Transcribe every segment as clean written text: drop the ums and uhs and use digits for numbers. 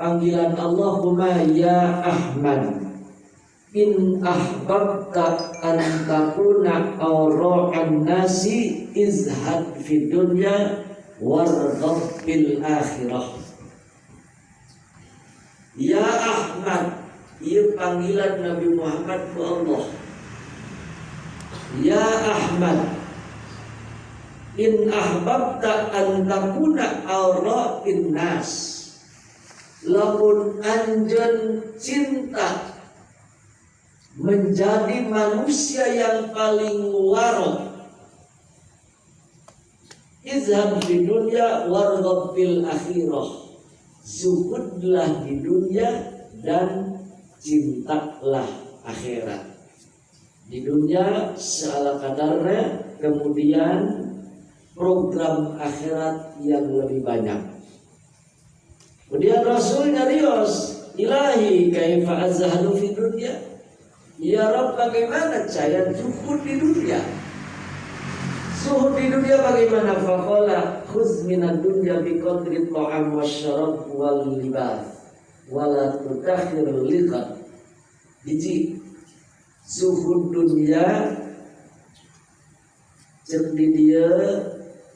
Panggilan Allah kuma, "Ya Ahmad, in ahbabta an takuna awra'an nasi, izhad fi dunya warghab bil akhirah." Ya Ahmad, ieu panggilan Nabi Muhammad ku Allah. Ya Ahmad, in ahbabta an takuna awra'in nas, lamun anjeun cinta menjadi manusia yang paling waro, izhad di dunya warghab fil akhirah, zuhudlah di dunia dan cintalah akhirat. Di dunia seala kadarnya, kemudian program akhirat yang lebih banyak. Kemudian Rasul nyarios, "Ilahi, kaifa azhadu fi dunya?" Ya Rabb, bagaimana cara zuhud di dunia? Zuhud di dunia bagaimana? Faqala, khuz minad dunya bi qadri ta'am wasyarab wal libas wala tudakhir liqat. Hiji, zuhud dunia cek di dia,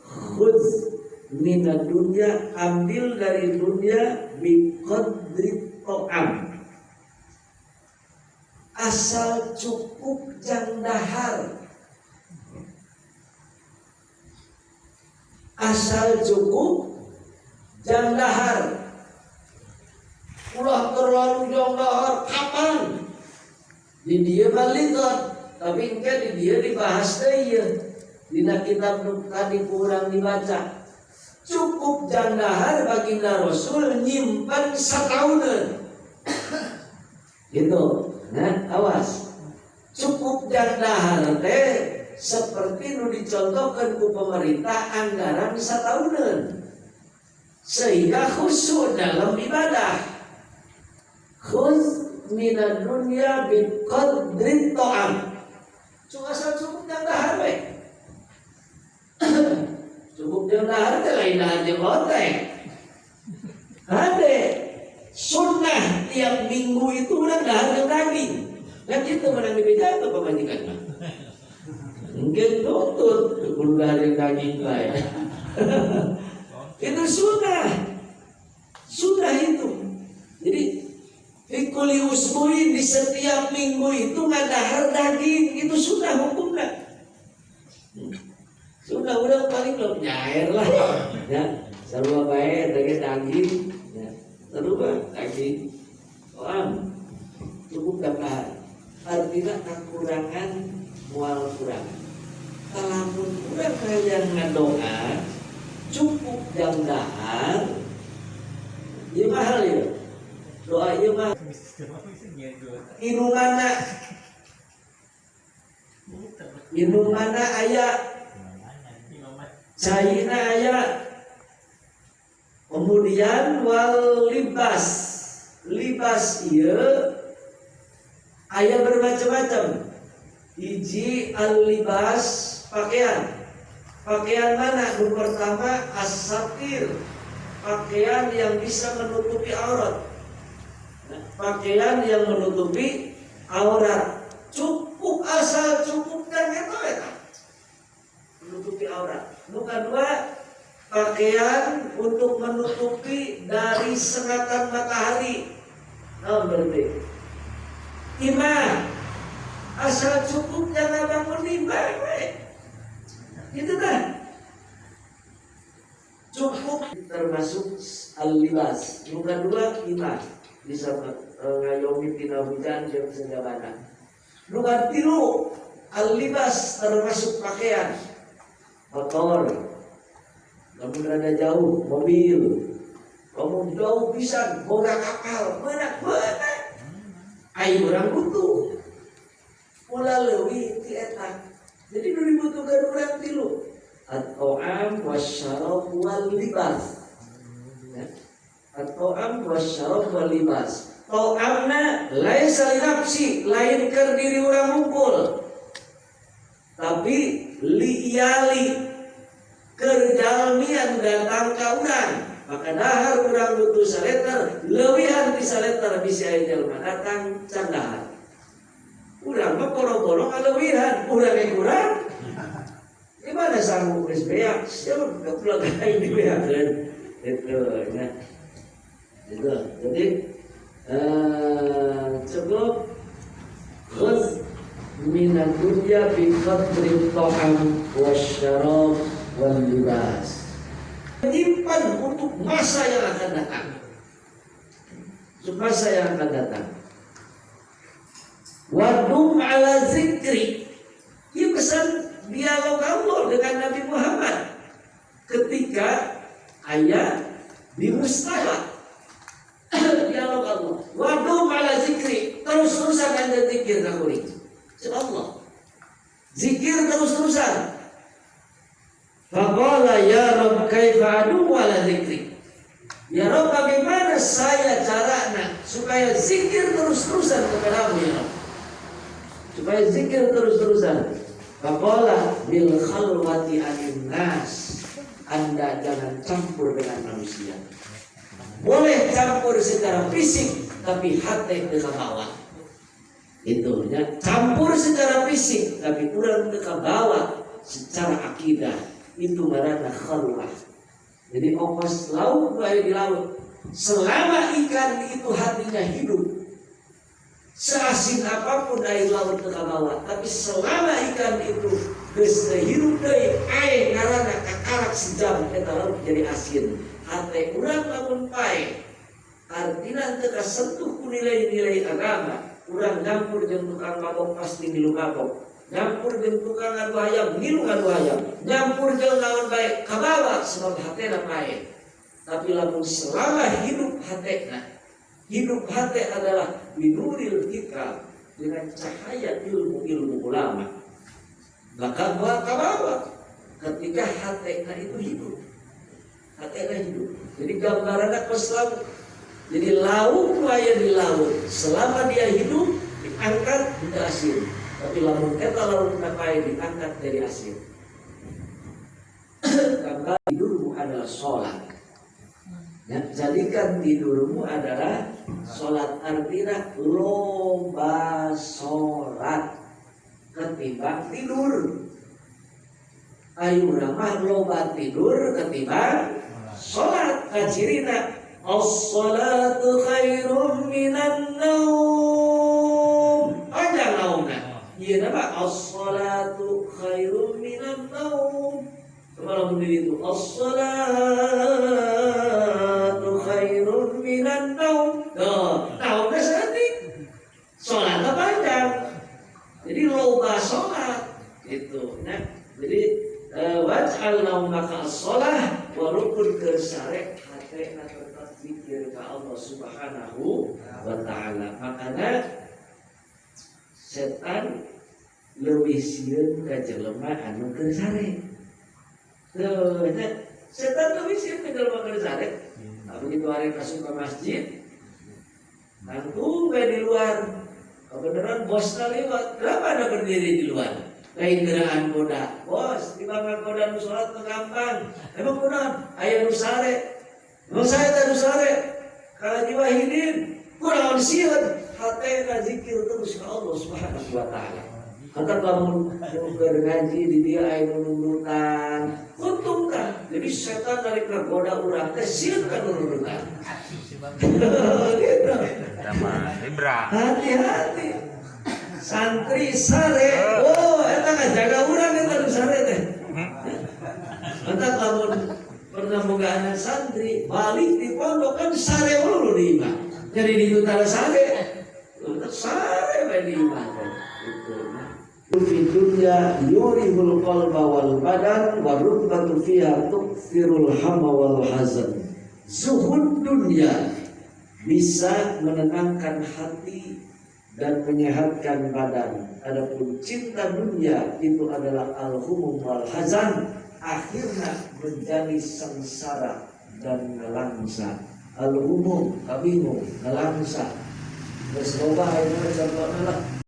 khuz minad dunya, ambil dari dunia, bi qadri ta'am, asal cukup jang dahar, asal cukup jang dahar, ulah terlalu jang dahar. Kapan di dia baligot, tapi engke di dia dibahas deui ieu dina kitab nu tadi kurang dibaca. Cukup jang dahar, baginda Rasul nyimpan satahunan gitu. Nah, awas, cukup jang dahar teh seperti nu dicontohkan ku pemerintah, anggaran satahunan, sehingga khusyuk dalam ibadah. Khuz minad dunya bi qadri ta'am, cuma asal cukup jang dahar we. Cukup jang dahar teh lain dahar jeung lotek. Hade sunnah tiap minggu itu urang dahar jeung daging kan, itu menang dibeja ke pamajikan mah mungkin tuntut kudu dahar jeung daging bae. Itu sunnah, sunnah itu. Jadi fi kulli usbu'in, di setiap minggu itu ngadahar daging itu sunnah hukumnya. Sunnah udah paling belum nyair lah ya, sarua bae daging, daging ya, sarua daging. Om, cukup dahar artinya kekurangan mual kurang. Lamun kurang hayang ngadoa cukup jang dahar, ieu mahal ya doa ieu mah. Inumana, inumana aya, caina aya. Kemudian wal libas. Libas ieu aya bermacam-macam. Hiji, al libas pakaian. Pakaian mana? Nu pertama as-satir, pakaian yang bisa menutupi aurat. Nah, pakaian yang menutupi aurat cukup, asal cukup dan eta eta menutupi aurat. Nu kedua, pakaian untuk menutupi dari sengatan matahari. Nah, berarti imah, asal cukup jangan bangun imah we. Gitu kan cukup termasuk al-libas. Nu kedua imah, bisa ngayomi tina hujan jeung segala. Nu katilu, al-libas termasuk pakaian, motor, lamun rada jauh mobil, lamun jauh pisan boga kapal, mana mana ayo urang butuh ulah leuwih ti eta. Jadi nu dibutuhkan urang tilu, at-ta'am wasyarab wal libas ya. At-ta'am wasyarab wal libas. Ta'amna laisa li nafsi, lain keur diri urang ngumpul, tapi li iyali, keur jalmi anu datang ka urang. Maka dahar urang butuh saliter leuwih. bisi aya jelema datang can dahar. Urang mah boro-boro kaleuwihan, urang yang kurang. Gimana sanggup geus beak? Siapa goblok aing dibeakeun. Itu ya. Itu. Jadi cukup khudz minad dunya bi qadri ta'am wasyarab wal libas. Menyimpan untuk masa yang akan datang. Untuk masa yang akan datang. Wadum ala zikri. Ini pesan dialog Allah dengan Nabi Muhammad ketika ayat di mustaba. Dialog Allah. Wadum ala zikri. Terus-terusan anda zikir kakuri. Allah. Zikir terus-terusan. Faqala ya Rabb kaifa adu ala zikri. Ya Rabb, bagaimana saya caranya supaya zikir terus-terusan kepadamu ya Rabb? Supaya zikir terus-terusan. Faqala bil khalwati anin nas. Anda jangan campur dengan manusia. Boleh campur secara fisik, tapi hati teu kabawa. Itu ya, campur secara fisik, tapi kurang teu kabawa secara akidah. Itu ngaranna khalwah. Jadi ongkos laut bae di laut. Selama ikan itu hatinya hidup, seasin apapun air laut teu kabawa, tapi selama ikan itu geus teu hidup deui, air ngaranna kakarak sejam eta laut jadi asin. Hate urang lamun paeh, artinya teu kasentuh ku nilai-nilai agama. Urang nyampur jeung tukang mabok pasti milu mabok. Nyampur jeung tukang ngadu hayam, milu ngadu hayam. Nyampur jeung naon bae kabawa sebab hatena paeh. Tapi lamun selama hidup hatena, hidup hati adalah binuril hikam, dengan cahaya ilmu-ilmu ulama, maka kabawa ketika hatena itu hidup. Hatena hidup. Jadi gambarannya kos laut. Jadi lauk aya di laut, selama dia hidup diangkat tidak asin. Tapi lamun eta lauk paeh diangkat dari asin. Gambar tidurmu adalah sholat. Ya, jadikan tidurmu adalah sholat, artinya loba sholat ketimbang tidur. Ayo mah loba tidur ketimbang sholat. Kacirina as-salatu khairum minan naum. Panjang naumna. Ieu nama as-salatu khairum minan naum. Coba lamun di itu as-salatu khairun minan naum. Tuh, naumna saeutik. Salatna panjang. Jadi loba salat itu. Nah, jadi waj'al naumaka as-shalah walaupun keur sare hatena tetap zikir ka Allah Subhanahu wa taala. Makanya setan lebih sieun ka jelema anu keur sare. Tuh, setan lebih sieun ka jelema keur sare. Nah, begitu hari masuk ke masjid, tanggung di luar. Kebenaran bosnya lewat, kenapa anda berdiri di luar? Lain geraan koda, bos, di bangga koda nu sholat mah gampang. Emang kunaon? Aya nu sare. Emang saya teh nu sare. Kalau jiwa hidin, kunaon sieun? Hatena zikir terus ke Allah Subhanahu wa taala. Kata lamun nu keur ngaji di dia aya nu nundutan, untung kan. Jadi setan dari goda urang teh sieun ka nundutan. Gitu. Sama Libra. Hati-hati. Santri sare, oh eta ngajaga urang eta nu sare teh. Mantap lamun pernah boga anak santri, balik di pondok kan sare mulu di imah. Jadi di itu tara sare. Sare bae di imah teh. Gitu. Nah. Fi dunya yurihul qalba wal badan wa rukbatu fiha tukthirul hama wal hazan. Zuhud dunia bisa menenangkan hati dan menyehatkan badan. Adapun cinta dunia itu adalah al-humum wal hazan, akhirnya menjadi sengsara dan nelangsa. Al-humum kabingung nelangsa. Geus loba ayeuna contohna lah.